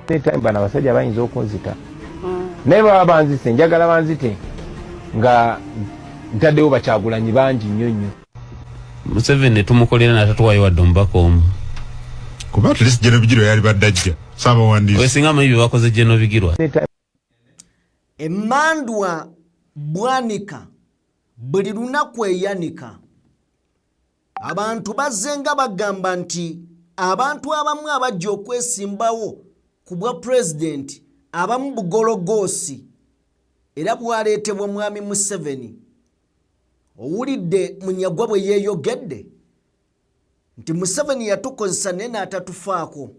Anytime bano abasajja bayinza okunzita, naye baba banzise, njagala banzite nga ntaddewo bakyagulanyi bangi nnyo nnyo. Museveni netumukolera natatuwayo wadde omubaka omu. Kuba at least General Bigirwa yali badde ajja saabawandiisi. Wesinga amanyi bye bakoze General Bigirwa. Anytime. Emmandwa Bwanika buli lunaku eyanika. Abantu bazze nga bagamba nti abantu abamu abajja okwesimbawo ku bwa pulezidenti abamu bugologoosi era bwaleetebwa Mwami Museveni. Owulidde Munyagwa bwe yeeyogedde nti Museveni yatukozesa naye n'atatufaako.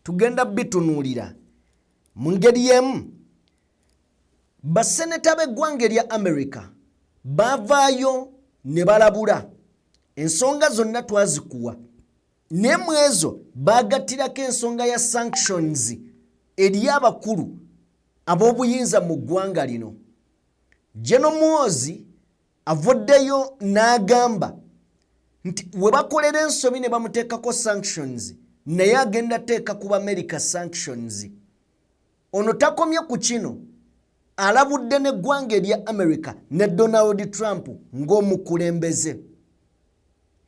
Tugenda bitunuulira mu ngeri y'emu. Baseneta b'eggwanga erya America baavaayo ne balabula ensonga zonna twazikuwa, naye mu ezo baagattirako ensonga ya sanctions eri abakulu ab'obuyinza mu ggwanga lino. General Muhoozi avuddeyo n'agamba nti we bakolera ensobi ne bamuteekako sanctions, naye agenda teeka ku Bamerica sanctions. Ono takomye ku kino, alabudde n'eggwanga erya America ne Donald Trump ng'omukulembeze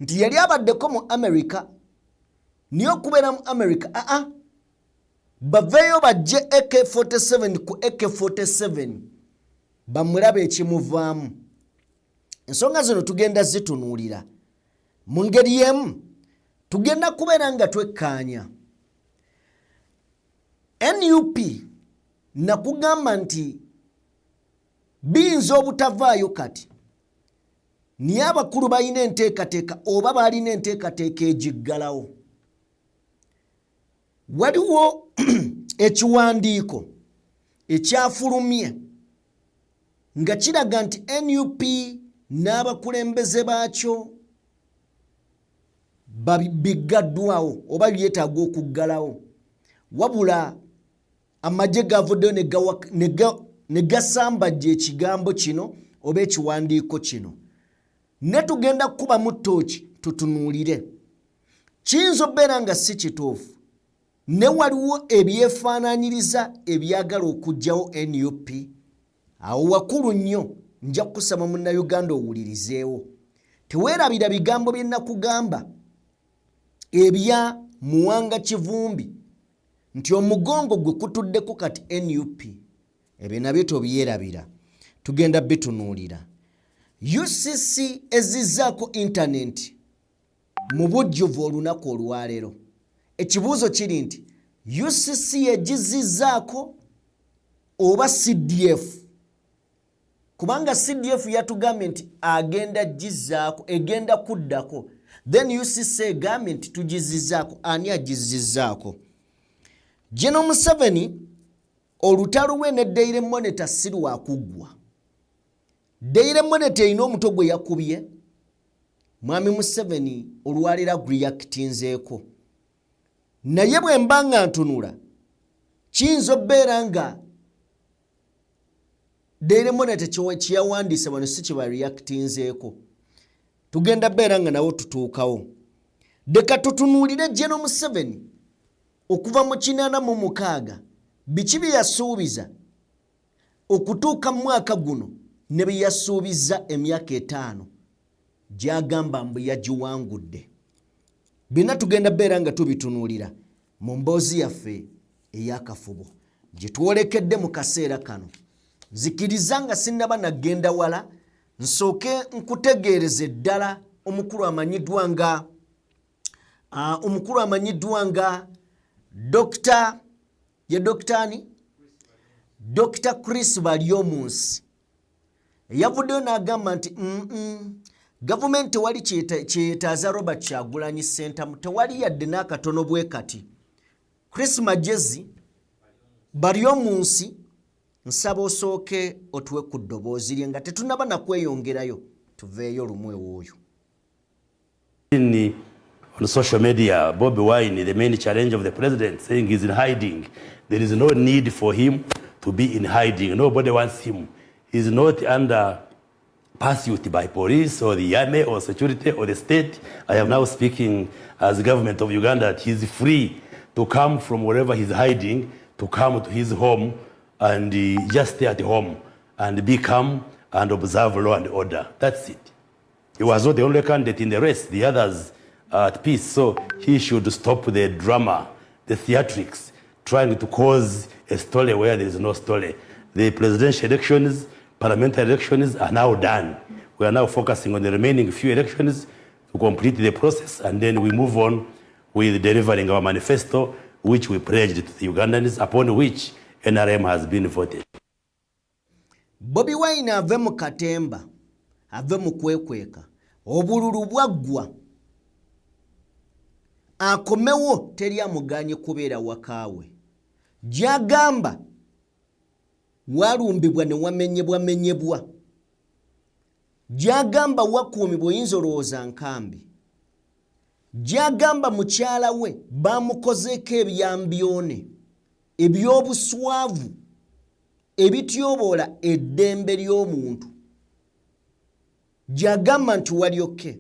nti yali abaddeko mu America, naye okubeera mu America aa baveeyo bajje AK47 ku AK47 bamulabe ekimuvaamu. Ensonga zino tugenda zitunuulira mu ngeri y'emu. Tugenda kubeera nga twekkaanya NUP. Nakugamba nti biyinza obutavaayo kati, naye abakulu balina enteekateeka oba balina enteekateeka egiggalawo. Waliwo ekiwandiiko ekyafulumye nga kiraga nti NUP n'abakulembeze baakyo biggaddwawo oba byetaaga okuggalawo, wabula amagye gavuddeyo ne gasambajja ekigambo kino oba ekiwandiiko kino. Ne tugenda kukubamu ttooki tutunuulire. Kiyinza okubeera nga si kituufu, ne waliwo ebyefaanaanyiriza ebyagala okuggyawo NUP. Awo wakulu nnyo, nja kukusaba Munnayuganda owulirizeewo. Teweerabira bigambo bye nakugamba ebya Muwanga Kivumbi nti omugongo gwe kutuddeko kati NUP. Ebyo nabyo tobyerabira, tugenda bitunuulira. UCC ezizzaako intaneti mu bujjuvu olunaku olwaleero. Ekibuuzo kiri nti UCC egizizzaako oba CDF? Kubanga CDF yatugambye nti agenda gizzaako, egenda kuddako, then UCC egambye nti tugizizzaako. Ani agizizzaako? General Museveni olutalo lwe ne Daily Monitor si lwakuggwa. Daily Monitor erina omutwe gwe yakubye Mwami Museveni olwaleero agureactinzeeko, naye bwe mba nga ntunula kiyinza okubeera nga Daily Monitor kyeyawandiise wano si kye bareactinzeeko. Tugenda beera nga nawo tutuukawo. Leka tutunuulire General Museveni okuva mu 86, biki bye yasuubiza okutuuka mu mwaka guno ne bye yasuubiza emyaka 5 gy'agamba mbu yagiwangudde. Byonna tugenda beera nga tubitunuulira mu mboozi yaffe ey'akafubo gye twolekedde mu kaseera kano. Nzikiriza nga sinnaba nagenda wala, nsooke nkutegeereze ddala omukulu amanyiddwa nga Dr. ye Dr. ani? Dr. Chris Baryomunsi eyavuddeyo n'agamba nti gavumenti tewali kyeyetaaza Robert Kyagulanyi Ssentamu, tewali yadde n'akatono bwe kati. Chris Magyezi Baryomunsi, nsaba osooke otuwe ku ddoboozi lye nga tetunaba nakweyongerayo, tuveeyo lumu ewooyo. On social media, Bobi Wine, the main challenge of the president, saying he's in hiding. There is no need for him to be in hiding. Nobody wants him. He's not under pursuit by police or the army or security or the state. I am now speaking as the government of Uganda that he's free to come from wherever he's hiding, to come to his home and just stay at home and be calm and observe law and order. That's it. He was not the only candidate in the race. The others are at peace. So he should stop the drama, the theatrics, trying to cause a story where there is no story. The presidential elections, parliamentary elections are now done. We are now focusing on the remaining few elections to complete the process, and then we move on with delivering our manifesto, which we pledged to the Ugandans, upon which NRM has been voted. Bobi Wine ave mu katemba, ave mu kwekweka, obululu bwaggwa, akomewo, teri amuganye kubeera wakaawe. Gyagamba walumbibwa ne wamenyebwamenyebwa, gyagamba wakuumibwa oyinza olowooza nkambi, gyagamba mukyala we bamukozeeko ebyambyone eby'obuswavu ebityoboola eddembe ly'omuntu, gyagamba nti walyokke.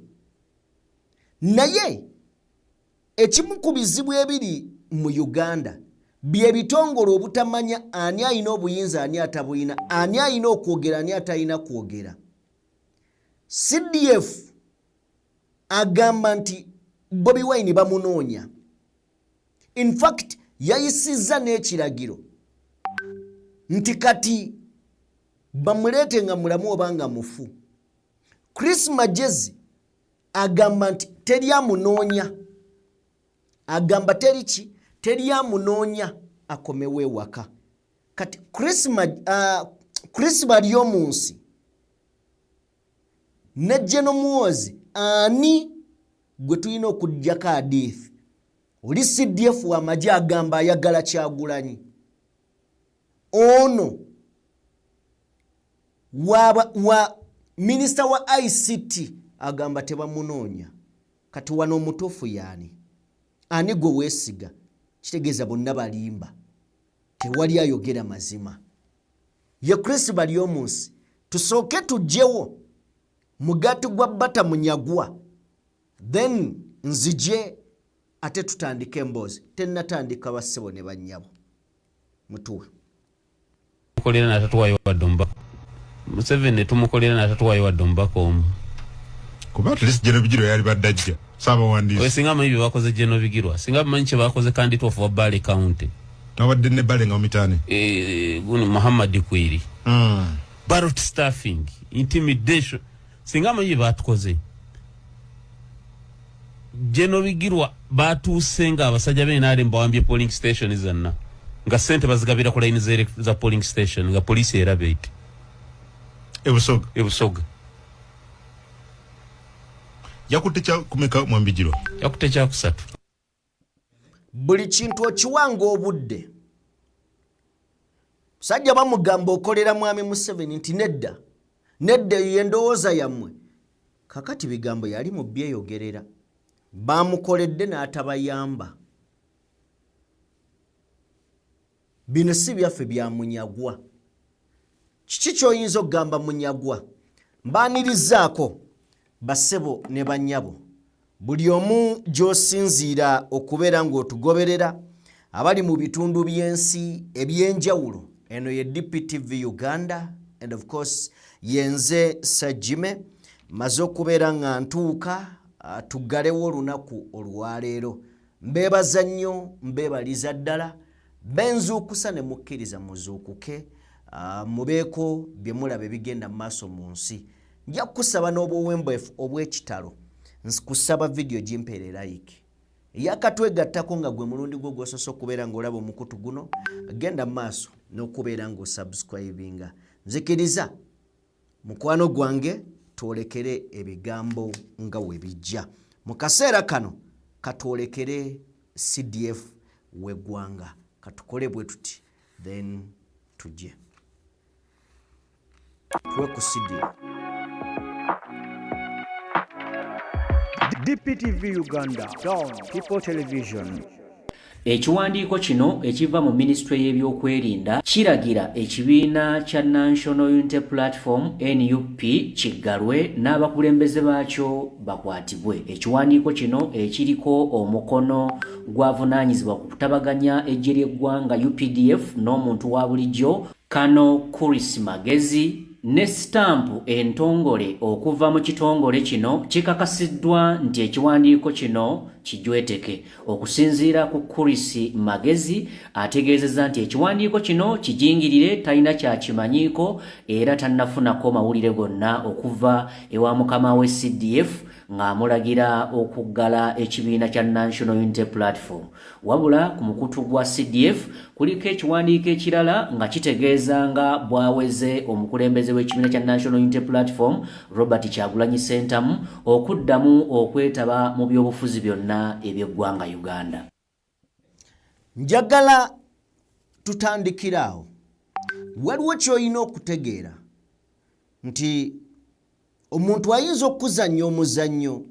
Naye ekimu ku bizibu ebiri mu Uganda bye bitongole obutamanya ani alina obuyinza, ani atabuyina, ani alina okwogera, ani atalina kwogera. CDF agamba nti Bobi Wine bamunoonya. In fact, yayisizza n'ekiragiro nti kati bamuleete nga mulamu oba nga mufu. Chris Magezi agamba nti teri amunoonya, agamba teri ki, teri amunoonya, akomewo ewaka. Kati Chris Baryomunsi ne General Muhoozi, ani gwe tulina okuggyako adiithi? Oli CDF w'amagye agamba ayagala Kyagulanyi, ono wa minisita wa ICT agamba tebamunoonya. Kati wano omutuufu yaani? Ani gwe weesiga? Kitegeeza bonna balimba, tewali ayogera mazima. Ye Chris Baryomunsi, tusooke tugyewo mugaati gwa bata munyagwa, then nzije ate tutandike emboozi. Tennatandika, bassebo ne bannyabo, mutuwe. Tumukolera natatuwayo wadde omubaka. Museveni tumukolera natatuwayo wadde omubaka omu. Kuba at least General Bigirwa yali badde ajja saabawandiisi. Oyo singa amanyi bye bakoze General Bigirwa, singa amanyi kye bakoze candidate of Bale County. Nawadde ne Bale nga mumitaane. Guno Muhammad Kwiri, ballot stuffing, intimidation, singa amanyi bye batukoze. General Bigirwa batuuse nga abasajja b'NRM bawambye polling station zonna, nga sente bazigabira ku line za polling station, nga poliisi eraba eti. Ebusoga? Ebusoga. Yakutte kyakumeka mwambigirwa? Yakutte kyakusatu. Buli kintu okiwanga obudde. Musajja bamugamba okolera mwami Museveni, nti nedda, nedda, eyo endowooza yammwe. Kakati bigambo yali mu byeyogerera, bamukoledde n'atabayamba. Bino si byaffe, bya Munyagwa. Kiki kyoyinza okugamba Munyagwa? Mbaanirizaako bassebo ne bannyabo, buli omu gy'osinziira okubeera ng'otugoberera, abali mu bitundu by'ensi ebyenjawulo. Eno ye DPTV Uganda and of course yenze Sajime. Maze okubeera nga ntuuka, tuggalewo olunaku olwaleero. Mbeebaza nnyo, mbeebaliza ddala benzuukusa ne mukkiriza muzuukuke, mubeeko bye mulaba ebigenda mu maaso mu nsi. Nja kukusaba n'obuwembeefu obw'ekitalo, nkusaba vidiyo gimpeere like. Yakatwegattako nga gwe mulundi gwo gwosoose okubeera ng'olaba omukutu guno, genda mu maaso n'okubeera ng'osubscribinga. Nzikiriza mukwano gwange twolekere ebigambo nga we bijja mu kaseera kano. Katwolekere CDF w'eggwanga, katukole bwe tuti, then tujje tuwe ku CDF. DPTV Uganda, Dawn People Television. Ekiwandiiko kino ekiva mu minisitule y'ebyokwerinda kiragira ekibiina kya National Unity Platform nup kiggalwe n'abakulembeze baakyo bakwatibwe. Ekiwandiiko kino ekiriko omukono gw'avunaanyizibwa ku kutabaganya eggye ly'eggwanga UPDF n'omuntu wa bulijjo Kano Chris Magezi ne sitampu entongole okuva mu kitongole kino kikakasiddwa nti ekiwandiiko kino kijweteke. Okusinziira ku Chris Magezi ategeezezza nti ekiwandiiko kino kijingirire talina kyakimanyiiko era tannafunako mawulire gonna okuva ewa mukama we CDF ng'amulagira okuggala ekibiina kya National Unity Platform. Wabula ku mukutu gwa CDF kuliko ekiwandiiko ekirala nga kitegeeza nga bw'aweze omukulembeze w'ekibiina kya National Unity Platform Robert Kyagulanyi Ssentamu okuddamu okwetaba mu byobufuzi byonna eby'eggwanga Uganda. Njagala tutandikire awo. Waliwo ky'olina okutegeera nti omuntu ayinza okukuzannya omuzannyo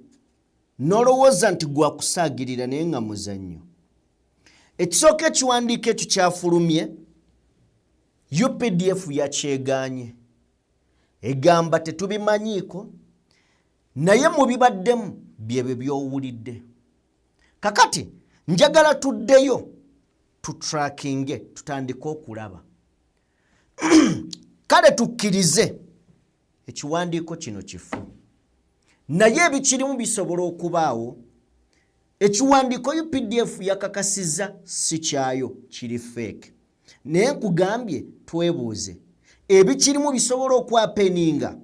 n'olowooza nti gwakusaagirira naye nga muzannyo. Ekisooka ekiwandiiko ekyo kyafulumye, UPDF yakyegaanye, egamba tetubimanyiiko, naye mu bibaddemu byebyo by'owulidde. Kakati njagala tuddeyo tutrackinge, tutandike okulaba. Kale tukkirize ekiwandiiko kino kifu, naye ebikirimu bisobola okubaawo. Ekiwandiiko UPDF yakakasizza si kyayo, kiri fake, naye nkugambye twebuuze ebikirimu bisobola okwapeninga.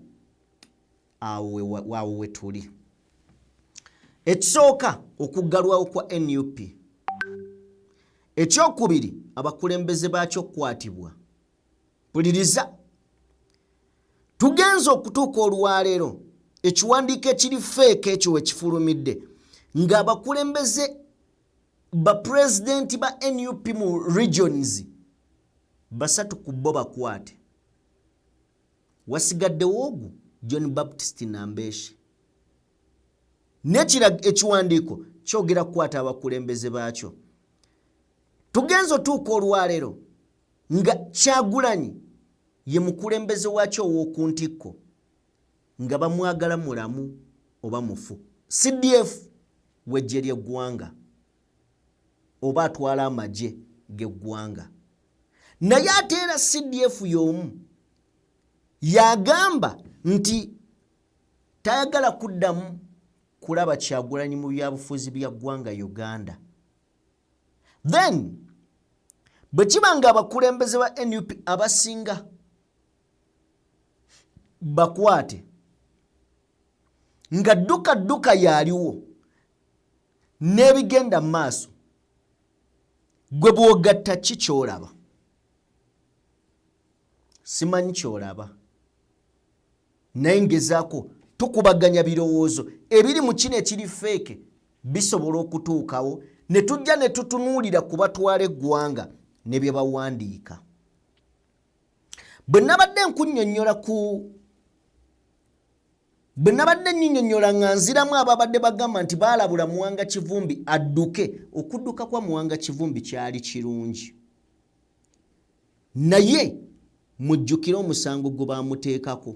Awo we tuli. Ekisooka, okuggalwawo kwa NUP. Ekyokubiri, abakulembeze baakyo okukwatibwa. Mpuliriza, tugenze okutuuka olwaleero ekiwandiiko ekiri fake ekyo wekifulumidde ng'abakulembeze bapulezidenti ba NUP mu regions basatu ku bo bakwate, wasigaddewo ogwo John Baptist Nambeshe. Nekira ekiwandiiko kyogera kukwata abakulembeze baakyo. Tugenze otuuka olwaleero nga Kyagulanyi ye mukulembeze waakyo ow'oku ntikko, nga bamwagala mulamu oba mufu. CDF w'eggye ly'eggwanga oba atwala amagye g'eggwanga, naye ate era CDF y'omu yagamba nti tayagala kuddamu kulaba Kyagulanyi mu byabufuzi bya ggwanga Uganda. Then bwe kiba nga abakulembeze ba NUP abasinga bakwate, nga dduka dduka yaliwo n'ebigenda mu maaso, gwe bw'ogatta ki ky'olaba? Simanyi ky'olaba, naye ngezaako tukubaganya birowoozo. Ebiri mu kino ekiri fake bisobola okutuukawo ne tujja ne tutunuulira ku batwala eggwanga ne bye bawandiika. Bwe nabadde nkunnyonnyola ku bwe nabadde nnyinnyonnyola nga nziramu ababadde bagamba nti baalabula Muwanga Kivumbi adduke, okudduka kwa Muwanga Kivumbi kyali kirungi, naye mujjukire omusango gwe bamuteekako.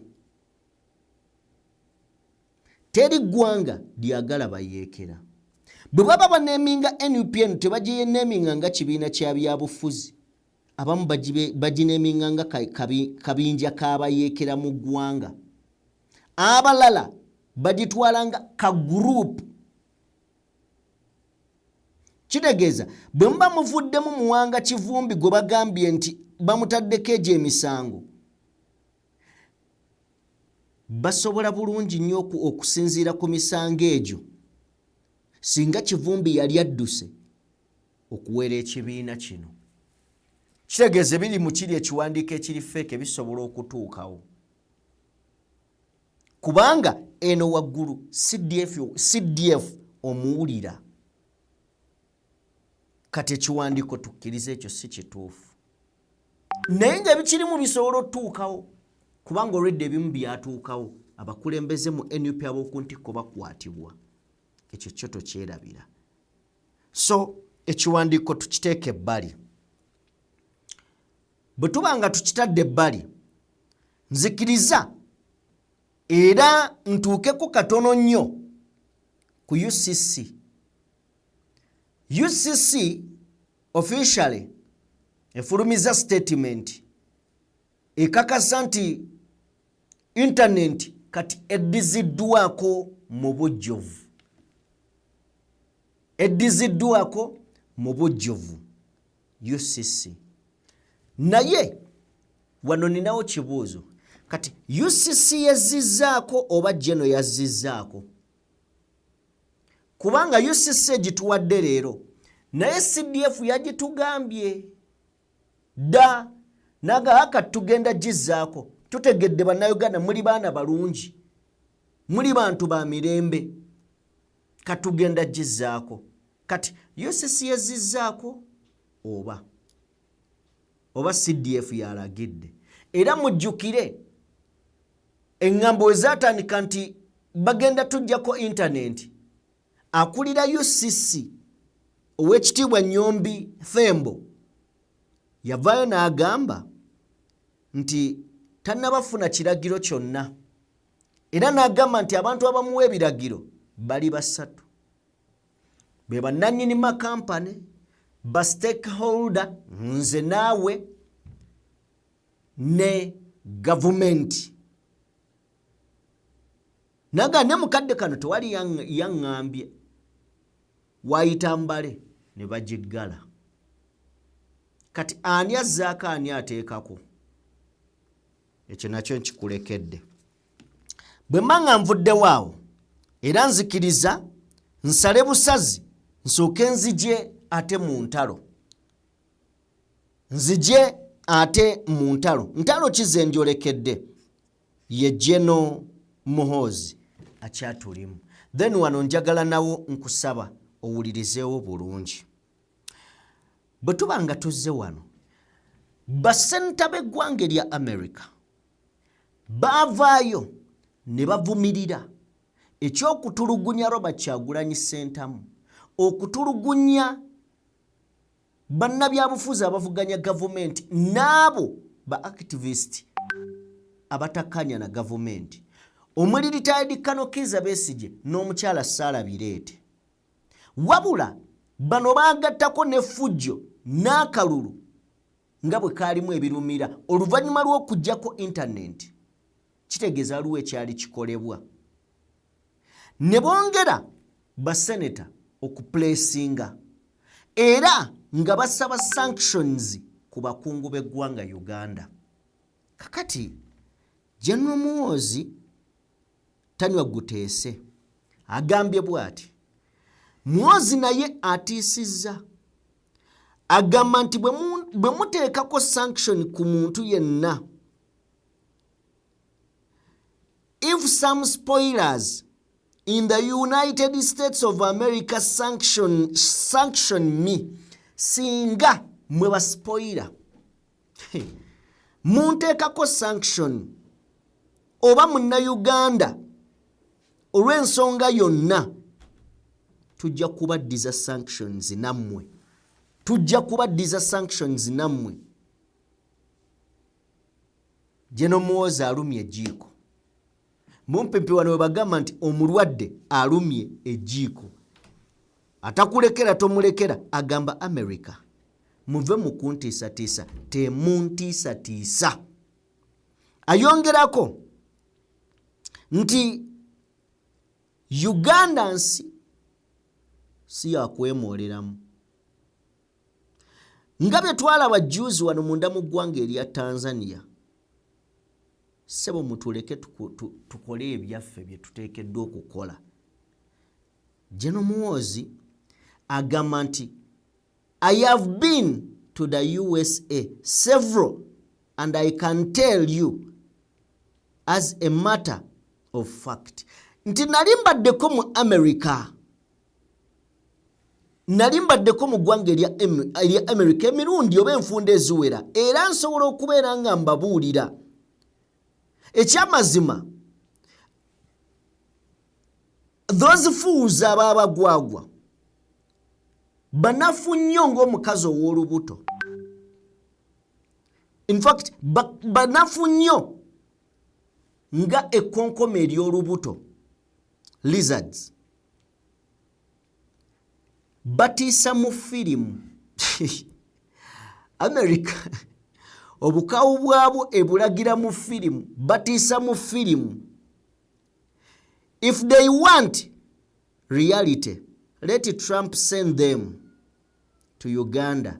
Teri ggwanga lyagala bayeekera. Bwe baba baneeminga NUP eno, tebagineeminga nga kibiina kya byabufuzi, abamu bagineeminga nga kabinja k'abayeekera mu ggwanga, abalala bagitwala nga ka group. Kitegeeza bwe muba muvuddemu Muwanga Kivumbi gwe bagambye nti bamutaddeko egyo emisango, basobola bulungi nnyo okusinziira ku misango egyo, singa Kivumbi yali adduse okuwera ekibiina kino. Kitegeeza ebiri mu kiri ekiwandiiko ekiri fake bisobola okutuukawo, kubanga eno waggulu CDF, CDF omuwulira. Kati ekiwandiiko tukkirize ekyo si kituufu, naye nga ebikirimu bisobola otutuukawo, kubanga olwedde ebimu byatuukawo, abakulembeze mu NUP ab'oku ntikko bakwatibwa. Ekyo kyo tokyerabira. So Ekiwandiiko tukiteeka ebbali. Bwe tuba nga tukitadde ebbali, nzikiriza era ntuukeko katono nnyo ku UCC. UCC officially efulumiza statement ekakasa nti internet kati eddiziddwako mu bujjuvu, eddiziddwako mu bujjuvu UCC. Naye wano ninawo kibuuzo, kati UCC yazizzaako oba Geno yazizzaako? Kubanga UCC egituwadde leero, naye CDF yagitugambye dda naga kati tugenda gizzaako. Tutegedde Bannayuganda muli baana balungi, muli bantu ba mirembe, katugenda gizzaako. Kati UCC yazizzaako oba CDF yalagidde? Era mujjukire eŋŋambo we zaatandika nti bagenda tujjako intaneti, akulira UCC Owekitiibwa Nyombi Thembo yavaayo n'agamba nti tannabafuna kiragiro kyonna, era n'agamba nti abantu abamuwa ebiragiro bali basatu, be bannannyini makampani, ba stakeholder, nze naawe, ne gavumenti. Naga ne mukadde kano tewali yaŋŋambye, waayita mbale ne bagiggala. Kati ani azzaako, ani ateekako? Ekyo nakyo nkikulekedde. Bwe mba nga nvuddewo awo, era nzikiriza nsale busazi, nsooke nzije ate mu ntalo, nzije ate mu ntalo. Ntalo ki ze njolekedde? Ye Geno Muhoozi akyatulimu. Then wano njagala nawo nkusaba owulirizeewo bulungi. Bwe tuba nga tuzze wano, baseneta b'eggwanga erya America baavaayo ne bavumirira ekyokutulugunya Robert Kyagulanyi Ssentamu, okutulugunya bannabyabufuzi abavuganya gavumenti n'abo ba activist abatakkanya na gavumenti, omuli retired Colonel Kizza Besigye n'omukyala Sarah Bireete. Wabula bano baagattako n'effujjo n'akalulu nga bwe kaalimu ebirumira oluvannyuma lw'okuggyako intanenti, kitegeeza waliwo ekyali kikolebwa. Ne bongera baseneta okupulesinga era nga basaba sanctions ku bakungu b'eggwanga Uganda. Kakati General Muhoozi tanywa guteese, agambye bw'ati. Muhoozi naye atiisizza, agamba nti bwe muteekako sanction ku muntu yenna, if some spoilers in the United States of America sanction me, singa mwe baspoiler munteekako sanction oba Munnayuganda olw'ensonga yonna, tujja kubaddiza sanctions nammwe, tujja kubaddiza sanctions nammwe. Geno Muhoozi alumye ejiiko mumpimpi. Wano we bagamba nti omulwadde alumye ejiiko, atakulekera tomulekera. Agamba America, muve mu kuntiisatiisa, temuntiisatiisa. Ayongerako nti Uganda nsi si yakwemwoleramu nga bye twalaba juzi wano munda mu ggwanga erya Tanzania. Ssebo, mutuleke tukole ebyaffe bye tuteekeddwa okukola. Geno Muhoozi agamba nti I have been to the USA several and I can tell you as a matter of fact nti nali mbaddeko mu America, nali mbaddeko mu ggwanga erya America emirundi oba enfunda eziwera, era nsobola okubeera nga mbabuulira ekyamazima, those fools ababagwagwa. Banafu nnyo ng'omukazi ow'olubuto. In fact, banafu nnyo nga ekkonkome ery'olubuto, lizards. Batiisa mu firimu. America obukawu bwabwo ebulagira mu firimu, batiisa mu firimu. If they want reality, let Trump send them to Uganda.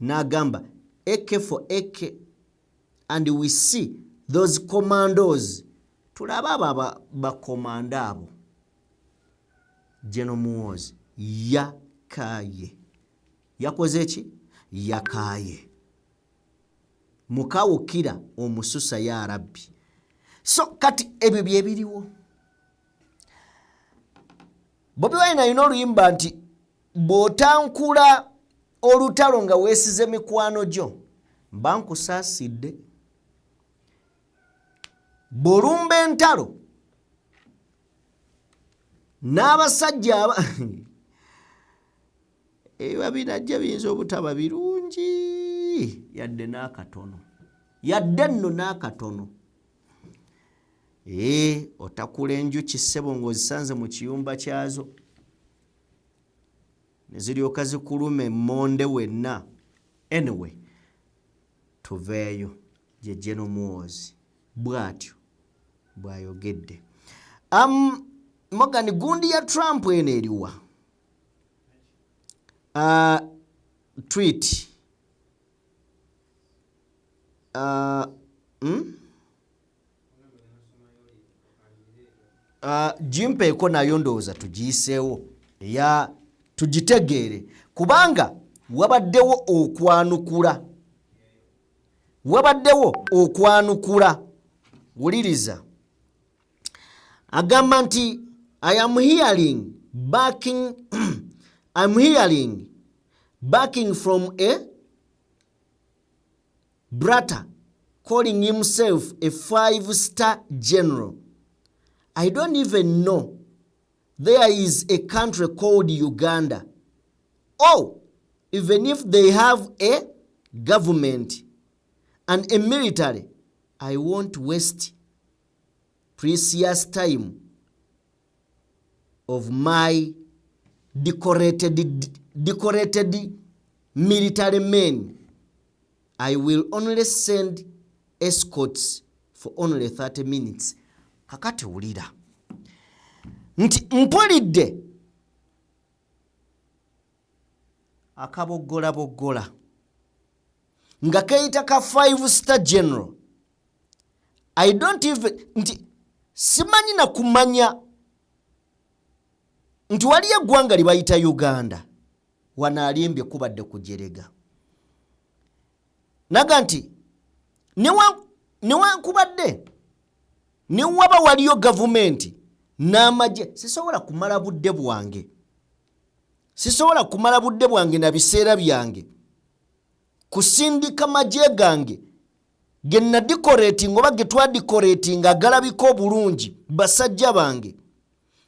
N'agamba AK for AK and we see those commandos. Tulabe abo bakomando abo. General Muhoozi yakaaye. Yakoze ki? Yakaaye. Mukawukira omususa ya Rabbi. So kati ebyo byebiriwo. Bobi Wine alina oluyimba nti bw'otankula olutalo nga weesize mikwano gyo, mba nkusaasidde. Bw'olumba entalo n'abasajja aba ebiba binajja biyinza obutaba birungi yadde n'akatono, yadde nno n'akatono. Ee, otakula enjuki ssebo ng'ozisanze mu kiyumba kyazo ne ziryoka zikuluma emmonde wenna. Anyway, tuveeyo gye General Muhoozi bw'atyo bw'ayogedde. Morgan, gundi ya Trump eno eriwa? Tweet Gimpeeko nayo ndowooza tugiyiseewo eya tugitegeere, kubanga wabaddewo okwanukula, wabaddewo okwanukula. Wuliriza, agamba nti I am hearing backing, I'm hearing backing from a brother calling himself a five star general. I don't even know there is a country called Uganda. Oh, even if they have a government and a military, I won't waste precious time of my decorated military men. I will only send escorts for only 30 minutes. Kakati wulira nti mpulidde akaboggolaboggola nga keyita ka 5 star general. I don't even nti simanyi na kumanya nti waliyo eggwanga lye bayita Uganda. Wano alimbye, kubadde kujerega naga nti newankubadde newaba waliyo gavumenti n'amagye, sisobola kumala budde bwange, sisobola kumala budde bwange na biseera byange kusindika magye gange ge nadecorating oba ge twadecorating agalabika obulungi, basajja bange.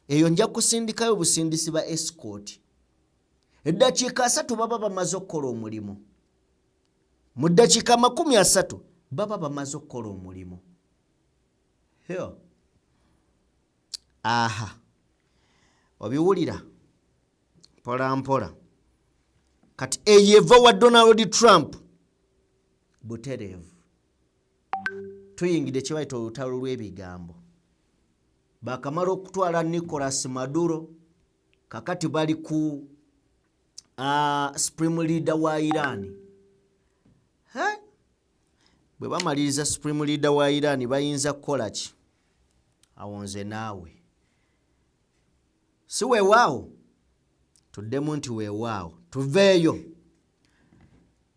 Eyo nja kusindikayo busindisi ba escort, eddakiika 30 baba bamaze okukola omulimu, mu ddakiika 30 baba bamaze okukola omulimu. Hyo. Aha, obiwulira mpola mpola. Kati eyo eva wa Donald Trump butereevu. Tuyingidde kyebayita olutalo lw'ebigambo. Bakamala okutwala Nicolas Maduro, kakati bali ku supreme leader wa Iran. He? Bwe bamaliriza supreme leader wa Iran bayinza kukola ki? Awo nze naawe si weewaawo, tuddemu nti weewaawo. Tuveeyo.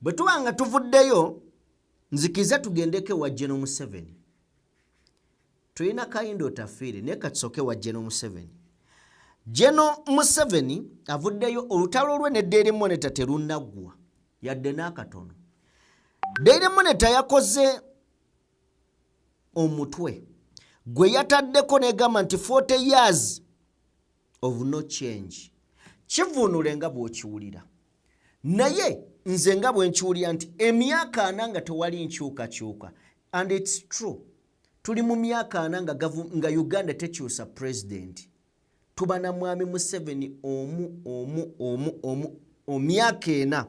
Bwe tuba nga tuvuddeyo, nzikiza tugendeko ewa General Museveni. Tulina Kahinda Otafiire, naye katusooke ewa General Museveni. General Museveni avuddeyo, olutalo lwe ne Daily Monitor terunnaggwa yadde n'akatono. Daily Monitor yakoze omutwe gwe yataddeko negamba nti 40 years of no change. Kivuunule nga bw'okiwulira, naye nze nga bwe nkiwulira nti emyaka 40 nga tewali nkyukakyuka, and it's true, tuli mu myaka 40 nga Uganda tekyusa pulezidenti. Tuba na Mwami Museveni omu omu omu omu omyaka 40.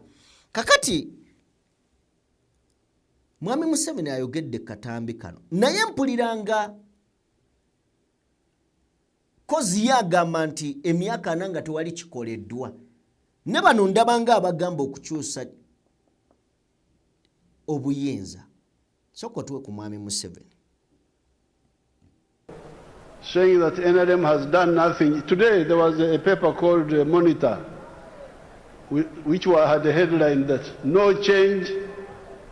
Kakati Mwami Museveni ayogedde katambi kano, naye mpuliranga kozi ye agamba nti emyaka 40 nga tewali kikoleddwa, ne bano ndabanga abagamba okukyusa obuyinza. Sooka otuwe ku Mwami Museveni. Saying that NRM has done nothing. Today there was a paper called Monitor, which had a headline that no change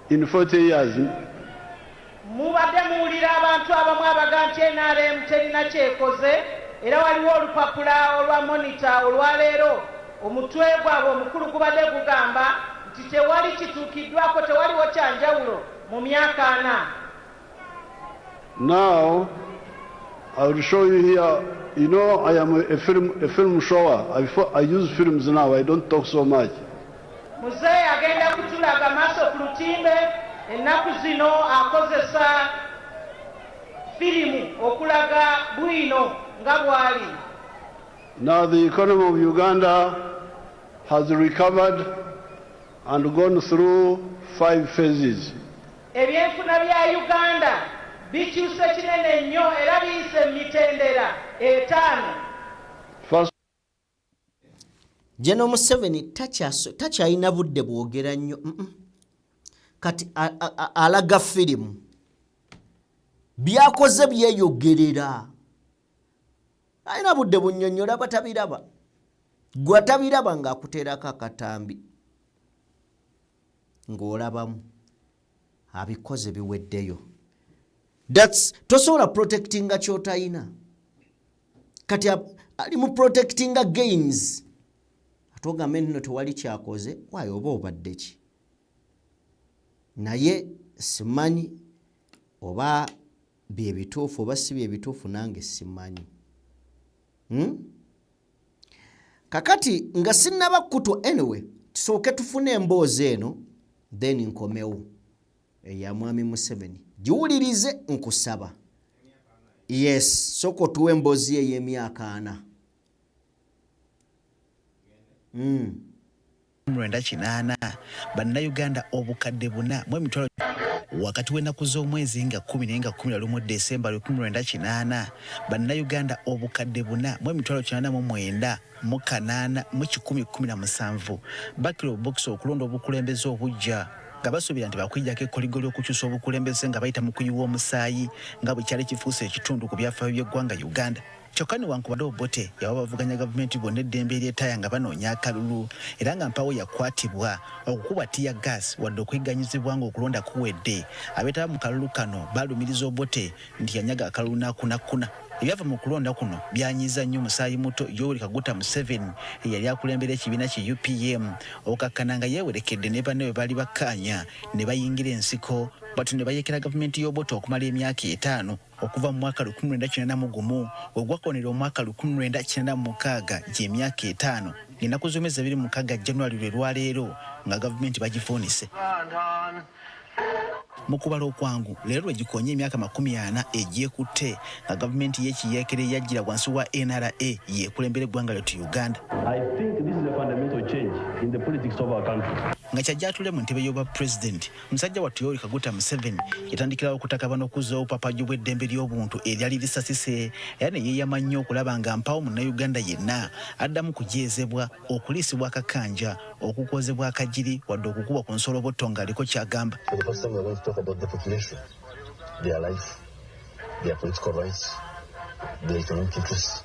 in 40 years. Mubadde muwulira abantu abamu abaga nti NRM terina kyekoze, era waliwo olupapula olwa Monitor olwaleero, omutwe gwabwe omukulu gubadde gugamba nti tewali kituukiddwako, tewaliwo kyanjawulo mu myaka 40. Now, I will show you here. I am a film shower. I use films now. I don't talk so much. Muzeeyi agenda kutulaga maaso ku lutimbe, ennaku zino akozesa firimu okulaga bwino nga bw'ali. Now, the economy of Uganda has recovered and gone through five phases. Ebyenfuna bya Uganda bikyuse kinene nnyo era biyise mu mitendera 5. First, General Museveni takyalina budde bwogera nnyo. Kati alaga firimu, byakoze byeyogerera, alina budde bunnyonnyola batabiraba. Gwe atabiraba ng'akuteerako akatambi ng'olabamu abikoze biweddeyo. That's tosobola protectinga kyotayina. Kati ali mu protectinga gains, ate ogambe nno tewali kyakoze waayo oba obadde ki? Naye simanyi oba byebituufu oba si byebituufu, nange simanyi. Kakati nga sinnaba kutwa, anyway, tusooke tufune emboozi eno, then nkomewo eya Mwami Museveni. Giwulirize nkusaba. Yes, sooka otuwe emboozi ye ey'emyaka 40. 98 Bannayuganda 4,000 wakati w'ennaku z'omwezi nga 10 naye nga 11 Desemba 1980, Bannayuganda 4,089,817 bakira obubokisi okulonda obukulembeze obujja, nga basuubira nti bakwijjako ekkoligo ly'okukyusa obukulembeze nga bayita mu kuyiwa omusaayi, nga bwe kyali kifuuse ekitundu ku byafaayo by'eggwanga Uganda. Kyokka newankubadde Obote yawa bavuganya gavumenti bonna eddembe eryetaaya nga banoonya akalulu, era nga mpawo yakwatibwa, okukubwa tear gas wadde okuyigganyizibwa ng'okulonda kuwedde, abeetaba mu kalulu kano balumiriza Obote nti yanyaga akalulu n'akunakuna. Ebyava mu kulonda kuno byanyiiza nnyo musaayi muto Yoweri Kaguta Museveni eyali akulembera ekibiina ki UPM, okakkana nga yeewerekedde ne banne bwe baali bakkaanya ne bayingira ensiko batu ne bayeekera gavumenti y'Obote okumala emyaka 5, okuva mu mwaka 1981 ogwakonera omwaka 1986, gy'emyaka 5, ng'ennaku z'omwezi 26 January lwe lwaleero nga gavumenti bagifuunise. Mu kubala okwangu, leero lwe gikonye emyaka 40 egyekutte nga gavumenti y'ekiyeekera eyajjira wansi wa NRA yeekulembera eggwanga lyattu Uganda. I think this is a fundamental change in the politics of our country. Nga kyajja atule mu ntebe y'obwa pulezidenti, musajja wattu Yoweri Kaguta Museveni yatandikirawo okutakabana okuzzaawo obupapajjo bw'eddembe ly'obuntu eryali lisasise, era ne yeeyama nnyo okulaba nga mpawo Munnayuganda yenna addamu kujeezebwa, okuliisibwa akakanja, okukozebwa akagiri wadde okukubwa ku nsolobotto ng'aliko ky'agamba. For the first time, we're going to talk about the population, their life, their political rights, their economic interests.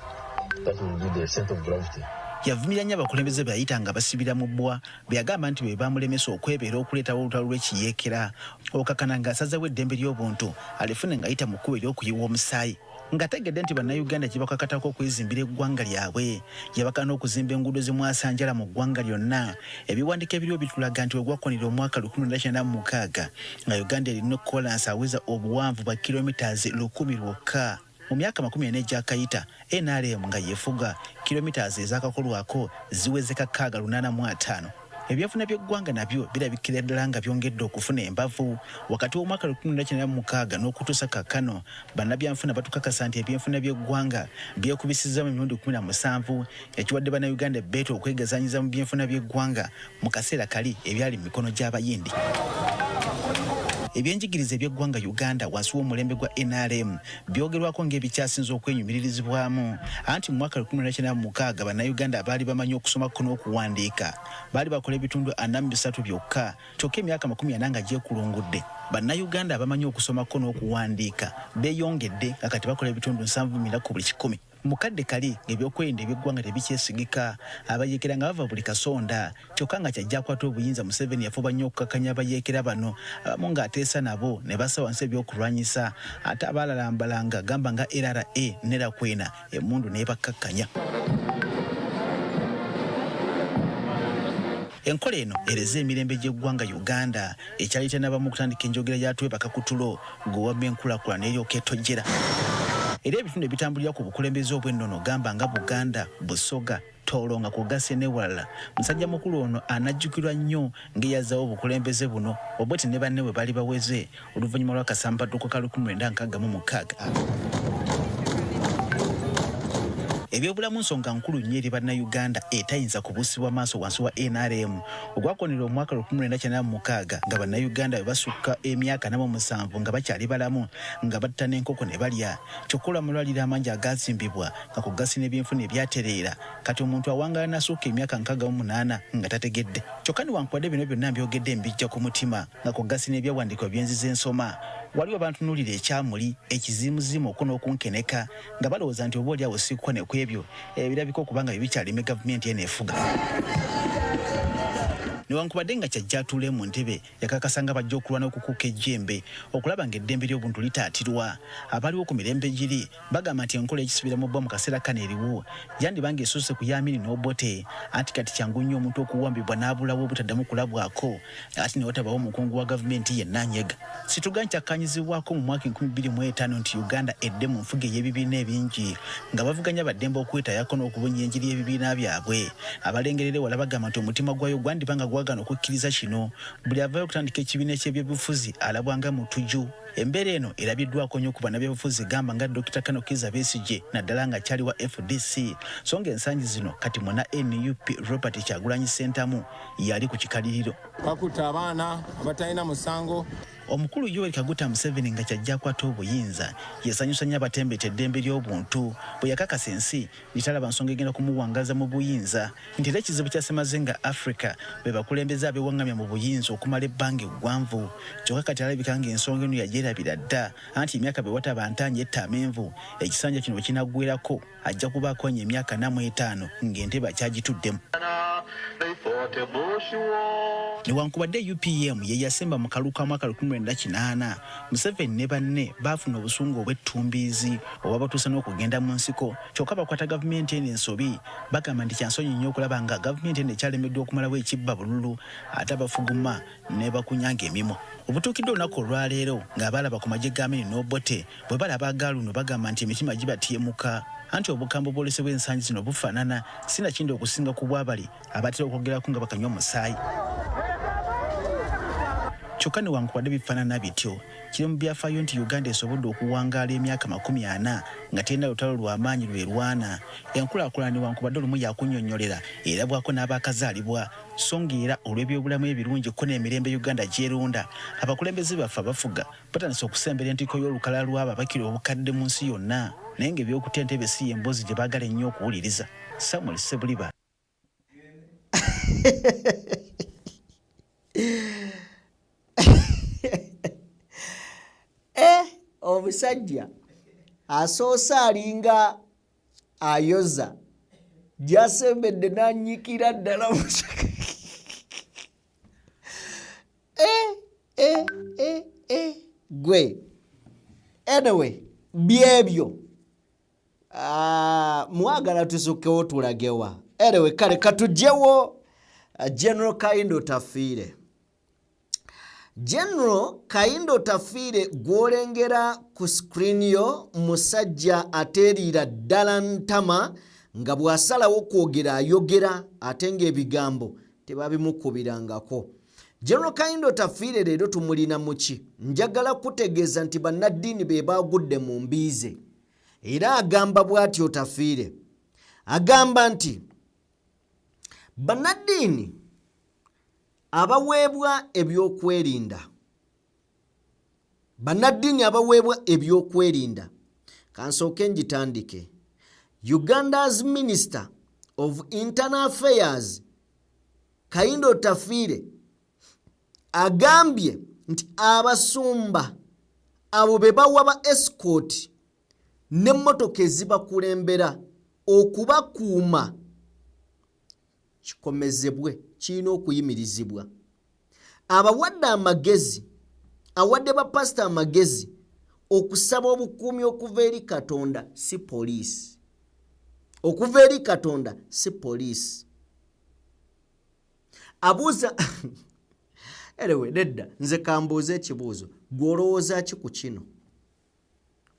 That will be the center of gravity. Yavumirira nnyo abakulembeze be yayita nga basibira mu bbwa, bwe yagamba nti be bamulemesa okwebeera okuleetawo olutalo lw'ekiyeekera, okakana ng'asazeewo eddembe ly'obuntu alifune ng'ayita mu kkubo ery'okuyiwa omusaayi. Ng'ategedde nti Bannayuganda kibakakatako okwezimbira eggwanga lyabwe, yabakana okuzimba enguudo zimwasanjala mu ggwanga lyonna. Ebiwandiiko ebiriwo bitulaga nti wegwakonera omwaka 1996 nga Uganda erina kolansi aweza obuwanvu bwa kilometers 1000 lwokka. Mu myaka 40 egyakayita, nrm nga yefuga, kilometres ezakakolwako ziweze kakaaga lunaana mu ataano. Ebyenfuna by'eggwanga nabyo birabikira ddala nga byongedde okufuna embavu. Wakati w'omwaka 1986 n'okutuusa kaakano, bannabyanfuna batukakasa nti ebyenfuna by'eggwanga byekubisizzamu emirundi 17, ekiwadde Bannayuganda ebbeetu okwegazaanyiza mu byenfuna by'eggwanga mu kaseera kali ebyali mu mikono gy'Abayindi. Ebyenjigiriza eby'eggwanga Uganda wansi w'omulembe gwa nrm byogerwako ng'ebikyasinze okwenyumiririzibwamu, anti mu mwaka 1996 Bannayuganda abaali bamanyi okusomako n'okuwandiika baali bakola ebitundu 43 byokka, kyokka emyaka 40 nga gyekulungudde Bannayuganda abamanyi okusomako n'okuwandiika beeyongedde nga kati bakola ebitundu 74 ku buli kikumi. Mu kadde kali ng'ebyokwerinda eby'eggwanga tebikyesigika, abayeekera nga bava buli kasonda, kyokka nga kyajja akwata obuyinza Museveni yafuba nnyo okukakkanya abayeekera bano, abamu ng'ateesa nabo ne bassa wansi ebyokulwanyisa, ate abaalalambala gamba nga LRA ne Lakwena emmundu n'ebakkakkanya. Enkola eno ereze emirembe gy'eggwanga Uganda ekyaleetera n'abamu okutandika enjogera ya twebaka ku tulo gwe wamma enkulaakulana eryoka etojjera. Era ebitundu ebitambulira ku bukulembeze obw'ennono gamba nga Buganda, Busoga, Tooro nga kw'ogasse n'ewalala, musajja mukulu ono anajjukirwa nnyo ng'eyazzaawo obukulembeze buno Obote ne banne bwe baali baweze oluvannyuma lw'akasambattuko ka 1966. Ebyobulamu nsonga nkulu nnyo eri Bannayuganda etayinza kubuusibwa maaso wansi wa nrm ogwakonera omwaka 1996 nga Bannayuganda bwe basukka emyaka 47 nga bakyali balamu nga batta n'enkoko ne balya. Kyokka olw'amalwaliro amangi agaazimbibwa nga ku ggasi n'ebyenfuna ebyatereera, kati omuntu awangaala n'asukka emyaka 68 nga tategedde. Kyokka newankubadde bino byonna mbyogedde mbijja ku mutima nga ku ggasi n'ebyawandiikibwa bye nzize nsoma, waliwo abantunuulira ekyamuli, ekiziimuziimu okwo n'okunkeneka nga balowooza nti oba oli awo siikukwane ku ebyo ebirabika okuba nga bye bikyaleme gavumenti eno efuga. Newankubadde nga kyajja atuule mu ntebe, yakakasa nga bajja okulwana okukuuka ejjembe okulaba ng'eddembe ly'obuntu litaatirwa. Abaliwo ku mirembe giri bagamba nti enkola y'ekisibira mu bba mu kaseera kano eriwo yandiba ng'esusse ku ya Amini n'Obote, anti kati kyangu nnyo omuntu okuwambibwa n'abulawo obutaddamu kulabwako ate ne watabawo mukungu wa gavumenti yenna anyega. Situga nkyakkaanyizibwako mu mwaka 2005 nti Uganda edde mu nfuga ey'ebibiina ebingi nga bavuganya baddembe okwetaayako n'okubunya enjiri y'ebibiina byabwe. Abalengerera ewala bagamba nti omutima gwayo gwandiba nga gwagaana okukkiriza kino. Buli avaayo okutandika ekibiina eky'ebyobufuzi alabwa nga mutuju. Embeera eno erabiddwako nnyo ku bannabyabufuzi gamba nga Dokita Kano Kizza Besigye naddala ng'akyali wa fdc so ng'ensangi zino kati munna nup Robert Kyagulanyi Ssentamu y'ali ku kikaliriro. Bakutte abaana abatalina musango. Omukulu Yoweri Kaguta Museveni nga kyajja akwata obuyinza yasanyusa nnyo abatembeeta eddembe ly'obuntu bwe yakakasa ensi nti talaba nsonga egenda kumuwangaaza mu buyinza nti era ekizibu kya ssemazinga Africa be bakulembeze abewangamya mu buyinza okumala ebbanga eggwanvu kyokka kati alabika ng'ensonga eno yagyerabira dda anti emyaka bwe wataba ntaanya etta amenvu ekisanja kino we kinaggwerako Ajja kuba akonye emyaka 45 ng'entebe akyagituddemu. Newankubadde UPM ye yasemba mu kalulu ka mwaka 1980, Museveni ne banne baafuna obusungu obw'ettumbiizi obwabatuusa n'okugenda mu nsiko. Kyokka abakwata gavumenti eno ensobi bagamba nti kya nsonyi nnyo okulaba nga gavumenti eno ekyalemeddwa okumalawo ekibba bululu ate abafuguma nebakunyanga emimwa. Obutuukidde olunaku olwaleero ng'abaalaba ku magye ga Amini n'Obote Bwe balaba aga luno bagamba nti emitima gibatyemuka anti obukambwe obwolesebwa ensangi zino bufaanana sinakindi okusinga ku bwabali abatera okwogerako nga bakanywa musaayi. Kyokka newankubadde bifaanana bityo, kiri mu byafaayo nti Uganda esobodde okuwangaala emyaka 40 nga terina lutalo lwa maanyi lw'erwana. Enkulaakulana newankubadde olumu ya kunnyonnyolera erabwako n'abaakazaalibwa so ng'era olw'ebyobulamu ebirungi kko n'emirembe Uganda gy'erunda, abakulembeze baffe abafuga Batandise okusembera entikko y'olukalala lw'abo abakira obukadde mu nsi yonna naye ng'eby'okutya entebe si y'emboozi gye baagala ennyo okuwuliriza. Samuel Ssebuliba. Eh, omusajja asoose alinga ayoza gyasembedde nanyikira ddala eh, eh, eh, eh. Gwe anyway byebyo ah, mwagala tusukkewo tulagewa anyway kale katugyewo ah, General Kahinda Otafiire. General Kahinda Otafiire gw'olengera ku screen yo musajja ateeriira ddala ntama, nga bw'asalawo kwogera ayogera ate ng'ebigambo tebabimukubirangako. General Kahinda Otafiire leero tumulina muki? Njagala kutegeeza nti bannaddiini be baagudde mu mbiize. Era agamba bw'ati Otafiire, agamba nti bannaddiini abaweebwa ebyokwerinda, bannaddiini abaweebwa ebyokwerinda, kansooke ngitandike. Uganda's Minister of Internal Affairs Kahinda Otafiire agambye nti abasumba abo be bawa ba escort n'emmotoka ezibakulembera okubakuuma kikomezebwe, kirina okuyimirizibwa. Abawadde amagezi, awadde bapasita amagezi okusaba obukuumi okuva eri Katonda si poliisi, okuva eri Katonda si poliisi. Abuuza anyway, nedda nze kambuuze ekibuuzo, gwe olowooza ki ku kino?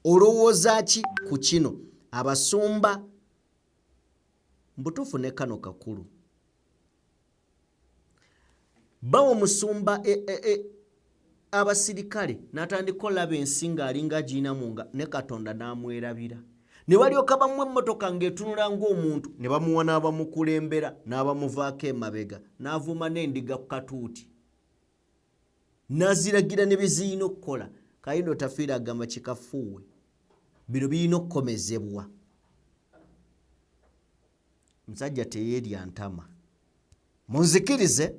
Olowooza ki ku kino? Abasumba mbutuufu ne kano kakulu bawa omusumba abasirikale n'atandika olaba ensi ng'alinga agirinamu nga ne Katonda n'amwerabira, ne balyoka bamuwa emmotoka ng'etunula ng'omuntu, ne bamuwa n'abamukulembera n'abamuvaako emabega, n'avuuma n'endiga ku katuuti n'aziragira ne bye zirina okukola. Kahinda Otafiire agamba kikafuuwe, bino birina okukomezebwa. Musajja teyeerya ntama. Munzikirize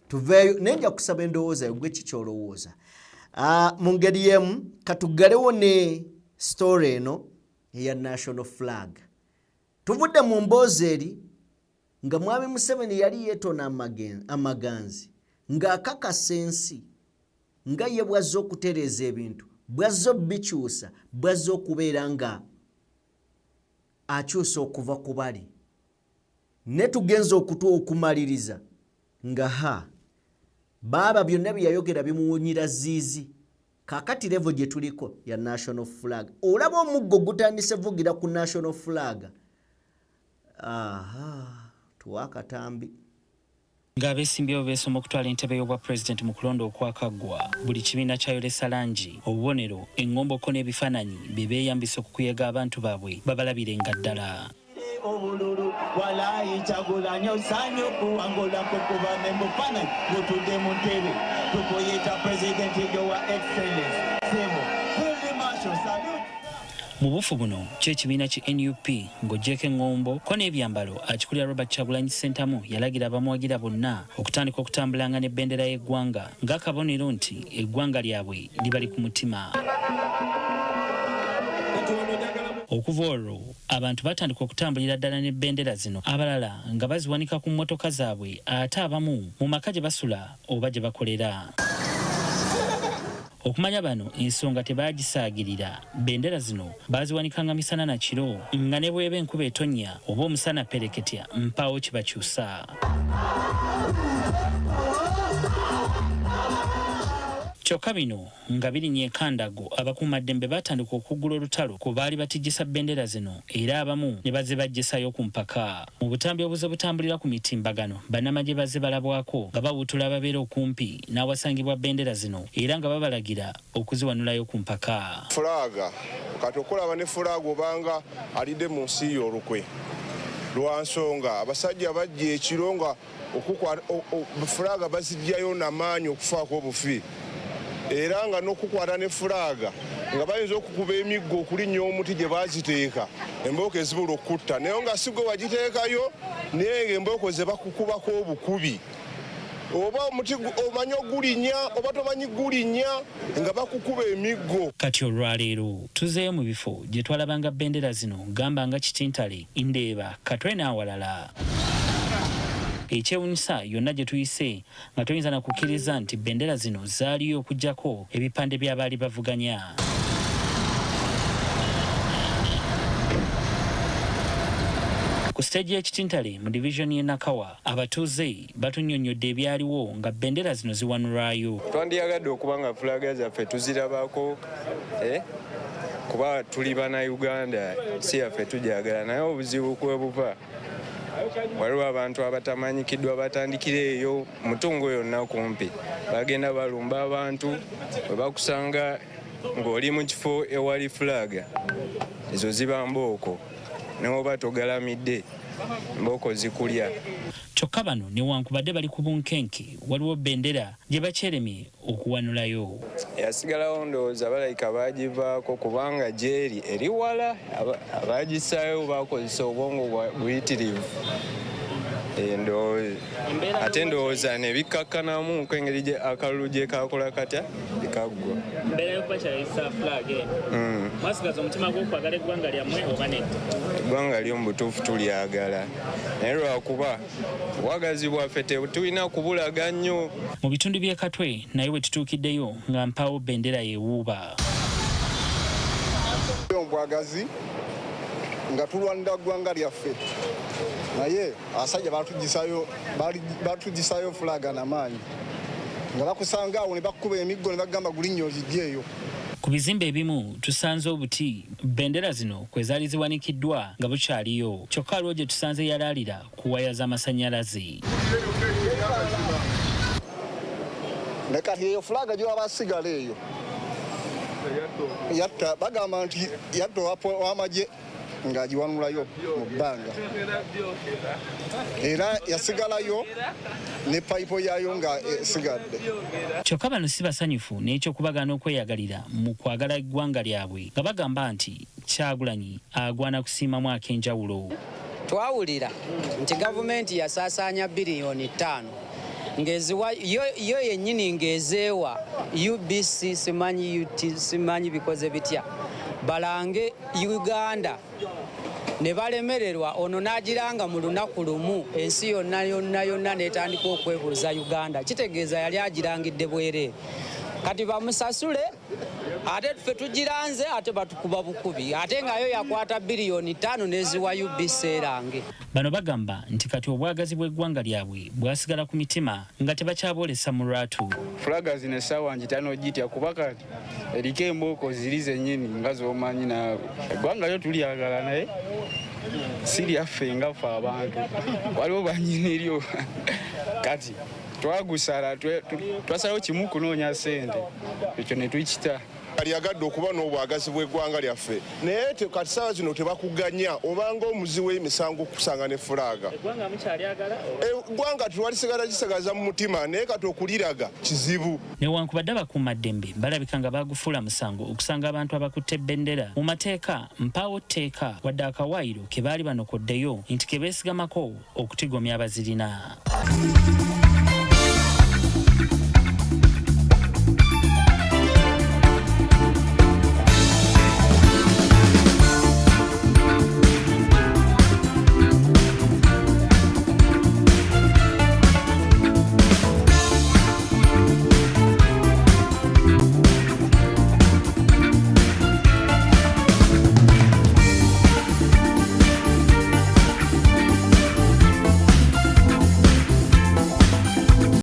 tuveeyo, naye nja kusaba endowooza yo, gwe ki ky'olowooza? Mu ngeri y'emu katuggalewo ne story eno eya national flag. Tuvudde mu mboozi eri nga Mwami Museveni yali yeetona amaganzi ng'akakasa ensi nga ye bw'azze okutereeza ebintu, bw'azze obikyusa, bw'azze okubeera nga akyusa okuva ku bali. Ne tugenza okumaliriza nga ha baaba byonna bye yayogera bimuwunyira ziizi. Kaakati level gye tuliko ya national flag, olaba omuggo gutandise vugira ku national flag. Aha, tuwa akatambi. Ng'abeesimbyewo beesoma okutwala entebe y'obwa pulezidenti mu kulonda okwakaggwa, buli kibiina kyayolesa langi, obubonero, eŋŋombo ko n'ebifaananyi bye beeyambisa okukuyega abantu baabwe babalabirenga ddala. Obululu walayi Kyagulanyi osaanye okuwangula kukuba ne mufaananyi ng'otudde mu ntebe tukuyita pulezidenti your excellence sebo Field Marshal salute. Mu bufu buno kyo ekibiina ki NUP ng'oggyeeko eŋŋombo ko n'ebyambalo, akikulira Robert Kyagulanyi Ssentamu yalagira abamuwagira bonna okutandika okutambulanga ne bendera y'eggwanga ng'akabonero nti eggwanga lyabwe libali ku mutima. Okuva olwo abantu batandika okutambulira ddala ne bendera zino, abalala nga baziwanika ku mmotoka zaabwe ate abamu mu maka gye basula oba gye bakolera. Okumanya bano ensonga tebaagisaagirira, bendera zino baaziwanikanga misana na kiro nga ne bw'eba enkuba etonnya oba omusana ppereketya mpaawo kibakyusa. Kyokka bino nga birinye enkandago, abakuumaddembe baatandika okuggula olutalo ku baali batijjisa bendera zino era abamu ne bazibaggyisaayo ku mpaka. Mu butambi obuze butambulira ku mitimbagano, bannamagye bazze balabwako nga bawuutula ababeera okumpi n'awasangibwa bendera zino era nga babalagira okuziwanulayo ku mpaka. Fulaaga kati okulaba ne fulaaga obanga alidde mu nsi yo olukwe lwa nsonga abasajja bajja ekiro nga fulaaga baziggyayo namaanyi okufaako obufi era nga n'okukwata ne fulaaga nga bayinza okukuba emiggo okulinnya omuti gye baaziteeka embooko ezibula okukutta naye nga si gwe wagiteekayo naye nga embooko ze bakukubako obukubi oba omuti omanyi ogulinnya oba tomanyi gulinnya nga bakukuba emiggo. Kati olwaleero tuzeeyo mu bifo gye twalabanga bendera zino gamba nga Kitintale, Ndeeba, Katwe n'awalala. Ekyewunyisa yonna gye tuyise nga toyinza na kukkiriza nti bendera zino zaaliyo okuggyako ebipande by'abaali bavuganya. Ku siteegi y'e Kitintale mu divizoni y'e Nakawa, abatuuze batunnyonnyodde ebyaliwo nga bendera zino ziwanulwayo. Twandiyagadde okuba nga fulaga zaffe tuzirabako eh? Kuba tuli bannayuganda, si yaffe tujagala, naye obuzibu kwe buva waliwo abantu abatamanyikiddwa batandikira eyo mutungo yonna kumpi bagenda balumba abantu bwe bakusanga ng'oli mu kifo ewali fulaga ezo ziba mbooko, newoba togalamidde mbooko zikulya. Kyokka bano newankubadde bali ku bunkenke, waliwo bendera gye bakyeremye okuwanulayo. Yasigalawo ndowooza balabika baagivaako kubanga gyeri eri wala, abagisaayo bakozesa obwongo buyitirivu. Ate ndowooza ne bikkakkanamu engeri akalulu gye kakola katya ekaggwa. Embeera y'okubakyayisa flag eno, mwasigaza omutima gw'okwagala eggwanga lyammwe oba nedda? Eggwanga lyo mu butuufu tulyagala, naye lwakuba obwagazi bwaffe tetulina kubulaga nnyo. Mu bitundu by'e Katwe naye we tutuukiddeyo nga mpaawo bendera yeewuuba. Obwagazi nga tulwanira ggwanga lyaffe, naye abasajja batugisayo fulaga namaanyi nga bakusanga awo ne bakuba emiggo ne bagamba gulinnya ozijjeeyo. Ku bizimbe ebimu tusanze obuti bendera zino kwe zaali ziwanikiddwa nga bukyaliyo, kyokka waliwo gye tusanze yalaalira ku waya z'amasannyalaze. Ne kati eyo fulaga gy'olaba asigala eyo yatta, bagamba nti yatta ow'amagye ng'agiwanulayo mu bbanga, era yasigalayo ne payipo yaayo nga esigadde. Kyokka bano si basanyufu n'ekyokubagaana okweyagalira mu kwagala eggwanga lyabwe, nga bagamba nti Kyagulanyi agwana kusiimamu ak'enjawulo. Twawulira nti gavumenti yasaasaanya 5 biliyoni ng'eziwa yo yennyini, ng'ezeewa UBC, simanyi UT, simanyi bikoze bitya, balange Uganda ne balemererwa. Ono n'agiranga mu lunaku lumu, ensi yonna yonna yonna n'etandika okwebuuza Uganda. Kitegeeza yali agirangidde bwereere. Kati bamusasule, ate ffe tugiranze, ate batukuba bukubi, ate ngayo yakwata 5 biliyoni n'eziwa UBC erange. Bano bagamba nti kati obwagazi bw'eggwanga lyabwe bwasigala ku mitima nga tebakyaboolesa mu lwatu. Fulaga zino essaawa ngitano gitya, kuba kati eriko embooko ziri zennyini nga z'omanyi naawe. Eggwanga lyo tulyagala, naye si lyaffe nga ffe abantu, waliwo bannyiniryo. Kati twagusala, twasalawo kimu, kunoonya ssente, ekyo ne tukita. Alyagadde okuba n'obwagazi bw'eggwanga lyaffe, naye kati saawa zino tebakuganya, obanga omuzi w'emisango okusanga ne fulaaga. Eggwanga twalisigala gisigaza mu mutima, naye kati okuliraga kizibu. Newankubadde abakuumaddembe balabika nga bagufuula musango okusanga abantu abakutte bendera, mu mateeka mpaawo tteeka wadde akawaayiro ke baali banokoddeyo nti ke beesigamako okutigomya abazirina.